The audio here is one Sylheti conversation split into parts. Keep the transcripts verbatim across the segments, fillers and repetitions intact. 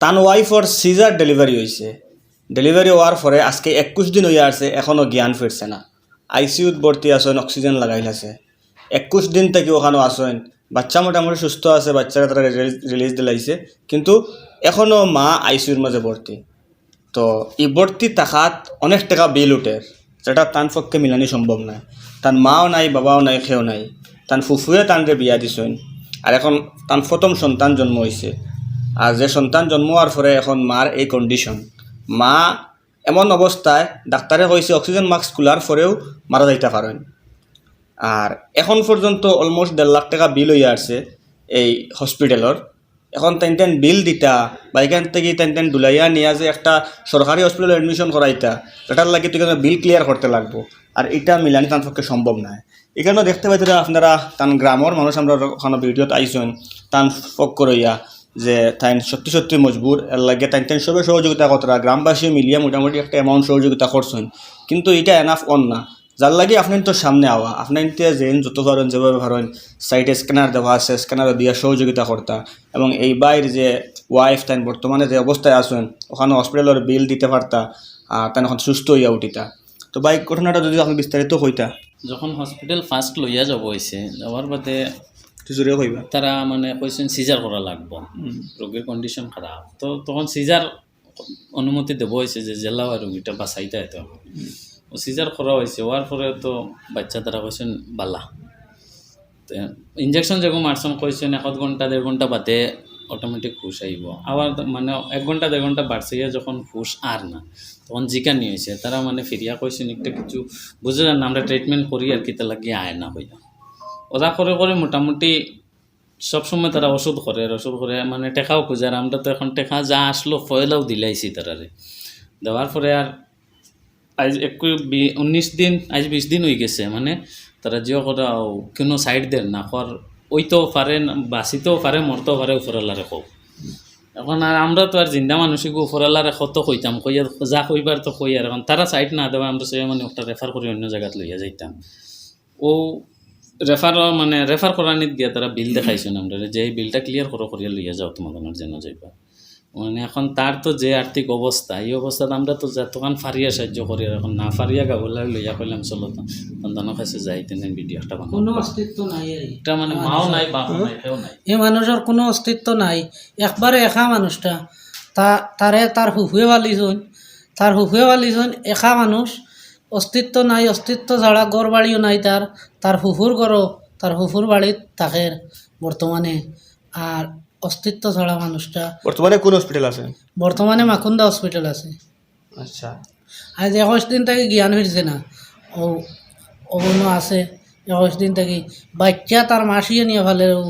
তান ওয়াইফর caesar delivery অইছে। ডেলিভারি অওয়ার পরে আজকে একুশ দিন অইয়া আছে, এখনো জ্ঞান ফিরছে না। আইসিইউত ভর্তি আছইন, অক্সিজেন লাগাইল আছে। একুশ দিন থাকি ওখানো আছইন, বাচ্চা মোটামুটি সুস্থ আছে, বাচ্চারে তারা রিলিজ দিলাইছে, কিন্তু এখনো মা আইসিইউর মাঝে ভর্তি। তো ই ভর্তি থাকাত অনেক টেকা বিল উঠের, যেটা তান পক্ষে মিলানি সম্ভব নায়। তান মাও নাই, বাবাও নাই, কেউ নাই। তান ফুফুয়ে তানরে বিয়া দিছইন। আর এখন তান প্রথম সন্তান জন্ম অইছে। আর যে সন্তান জন্ম অওয়ার পরে এখন মার এই কন্ডিশন, মা এমন অবস্থায় ডাক্তারে কইছে অক্সিজেন মাস্ক খুলার পরেও মারা যাইতা পারইন। আর এখন পর্যন্ত অলমোস্ট দেড় লাখ টেকা বিল অইয়া আছে এই হসপিটালর। এখন তাইন তাইন বিল দিতা বা এখান থাকি তাইন তাইন ডুলাইয়া নিয়া যে একটা সরকারি হসপিটালো অ্যাডমিশন করাইতা, এটার লাগি তো এখানো বিল ক্লিয়ার করতে লাগবো। আর ইটা মিলানি তান পক্ষে সম্ভব নায়। এখানো দেখতে পাইতারা আপনারা, তান গ্রামর মানুষ আমরা ওখানো ভিডিওত আইছইন, তান পক্ষ রইয়া যে তাইন সত্যি সত্যি মজবুর, এর লাগি তাইন তাইন সবে সহযোগিতা করতারা, গ্রামবাসী মিলিয়া মোটামুটি একটা অ্যামাউন্ট সহযোগিতা করছইন, কিন্তু ইটা এনাফ অর না। যার লাগি আপনাইনতর সামনে আওয়া, আপনাইনতে যেইন যত পারইন, যেভাবে পারইন, সাইডে স্ক্যানার দেওয়া আছে, স্ক্যানারও দিয়া সহযোগিতা করতা। এবং এই ভাইর যে ওয়াইফ, তাইন বর্তমানে যে অবস্থায় আছইন, ওখানো হসপিটালর বিল দিতে পারতা, আর তাইন এখন সুস্থ অইয়া উঠিতা। তো ভাই, ঘটনাটা যদি আপনি বিস্তারিত কইতা। যখন হসপিটাল ফার্স্ট লইয়া যাওয়া অইছে, যাওয়ার বাদে একটু জোরে কইবা। তারা মানে কইছইন সিজার করা লাগবো, রোগীর কন্ডিশন খারাপ। তো তখন সিজার অনুমতি দেওয়া অইছে যে যেলা অয় রোগীটা বাঁচাইতা অইতো। ও সিজার করা অইছে, অওয়ার পরে তো বাচ্চা তারা কইছইন বালা। ইঞ্জেকশন যেগু মারছইন কইছইন এক আধ ঘন্টা দেড় ঘন্টা বাদে অটোমেটিক হুশ আইবো। আবার তো মানে এক ঘন্টা দেড় ঘন্টা বাদে যখন হুশ আর না, তখন জিকানি অইছে। তারা মানে ফিরিয়া কইছইন একটা কিছু বুঝে যার না, আমরা ট্রিটমেন্ট করি আর কিতা লাগি আয় না কইয়া। ওরা করে করে মোটামুটি সবসময় তারা ওষুধ করের, ওষুধ করে মানে টেকাও খুঁজের। আমরা তো এখন টেকা যা আসলো পয়লাও দিলাইছি তারারে। দেওয়ার পরে আর আইজ একুশ, বি-, উনিশ দিন, আইজ বিশ দিন অইগেছে, মানে তারা জিও করে কোনো সাইড দের না, কর অইতেও পারে না, বাঁচিতেও পারে, মরতেও পারে, উপরআলারে কও। এখন আর আমরা তো আর জিন্দা মানুষ ইগু, উপরআলারে কত কইতাম, কইয়া যা কইবার তো কইয়ার। এখন তারা সাইড না দেওয়া, আমরা সে মানে একটা রেফার করি অন্য জাগাত লইয়া যাইতাম। ও রেফার মানে রেফার করানিত গিয়া তারা বিল দেখাইছইন আমরারে যে এই বিলটা ক্লিয়ার করো, করিয়া লইয়া যাও তোমার যেন যাইবা। মানে এখন তার তো যে আর্থিক অবস্থা, এই অবস্থাত আমরা তো যতখান ফারিয়া সাহায্য করি, আর এখন না ফারিয়া গাবলা লইয়া কইলাম চলো তো সন্তানর কাছে যাই, তেনে ভিডিও একটা বানাও। কোনো অস্তিত্ব নাই আর কি। এটা মানে মাও নাই, বাপও নাই, কেউ নাই। এই মানুষর কোনো অস্তিত্ব নাই, একবারে একা মানুষটা। তা তারে তার ফুফুয়ে পালিছইন, তার ফুফুয়ে পালিছইন, একা মানুষ, অস্তিত্ব নাই, অস্তিত্ব ছাড়া ঘর বাড়িও নাই তার। তার ফুফুর ঘরো, তার ফুফুর বাড়িত থাকের বর্তমানে। আর অস্তিত্ব ছাড়া মানুষটা। বর্তমানে কোন হসপিটাল আছে? বর্তমানে মাকুন্দা হসপিটাল আছে। আচ্ছা। আইজ একুশ দিন থাকি জ্ঞান ফিরছে না। ও, অখনো আছে একুশ দিন থাকি। বাচ্চা তার মাসিয়ে নিয়া ফালের, ও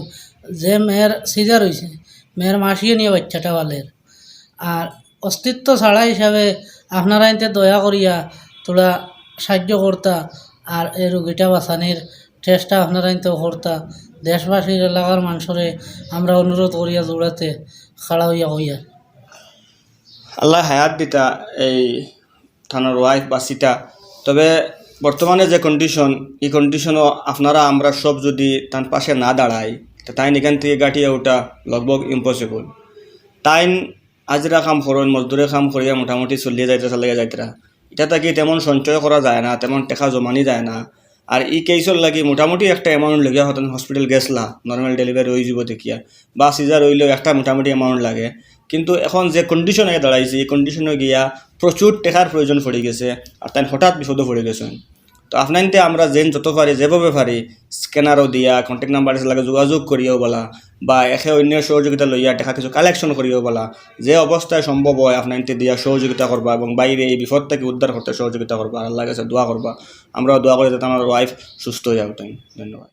যে মেয়ের সিজার অইছে, মেয়ের মাসিয়ে নিয়া বাচ্চাটা ফালের। আর অস্তিত্ব ছাড়া হিসাবে আপনারাইন্তে দয়া করিয়া থুড়া সাহায্য করতা, আর এই রোগীটা বাঁচানির চেষ্টা আপনারাইন্তে করতা। দেশবাসীর, এলাকার মানষরে আমরা অনুরোধ করিয়া জোড়াতে খাড়া অইয়া কইয়ার। আল্লায় হায়াত দিতা, এই তানর ওয়াইফ বাঁচিতা। তবে বর্তমানে যে কন্ডিশন, ই কন্ডিশনো আপনারা আমরা সব যদি তান পাশে না দাঁড়াই, তে তাইন ইখান থাকি গাটিয়া উঠা লগভগ ইম্পসিবল। তাইন হাজিরা কাম করইন, মজদুরে কাম করিয়া মোটামুটি চলিয়া যাইতরা, চালাইয়া যাইতরা। ইটা থাকি তেমন সঞ্চয় করা যায় না, তেমন টেকা জমানি যায় না। আর ই কেসর লাগি মোটামুটি একটা অ্যামাউন্ট লাগিয়া হয়তো হসপিটাল গেছলা, নরমাল ডেলিভারি অইযিবো দেখিয়া, বা সিজার অইলেও একটা মোটামুটি অ্যামাউন্ট লাগে। কিন্তু এখন যে কন্ডিশনে দাঁড়াইছে, ই কন্ডিশনো গিয়া প্রচুর টেকার প্রয়োজন পড়িগেছে, আর তাইন হঠাৎ বিপদো পড়িগেছইন। তো আপনাইন্তে আমরা যেইন যত পারি, যেভাবে পারি, স্ক্যানারও দিয়া, কন্ট্যাক্ট নাম্বার আছে, লাগে যোগাযোগ করিয়াও বলা, বা একে অইন্যর সহযোগিতা লইয়া টেকা কিছু কালেকশন করিয়াও বলা, যে অবস্থায় সম্ভব অয় আপনাইন্তে দিয়া সহযোগিতা করবা এবং ভাইরে এই বিপদ থাকি উদ্ধার করতে সহযোগিতা করবা। আর আল্লার কাছে দোয়া করবা, আমরাও দোয়া করি যাতে আমার ওয়াইফ সুস্থ অইয়া উঠইন। ধন্যবাদ।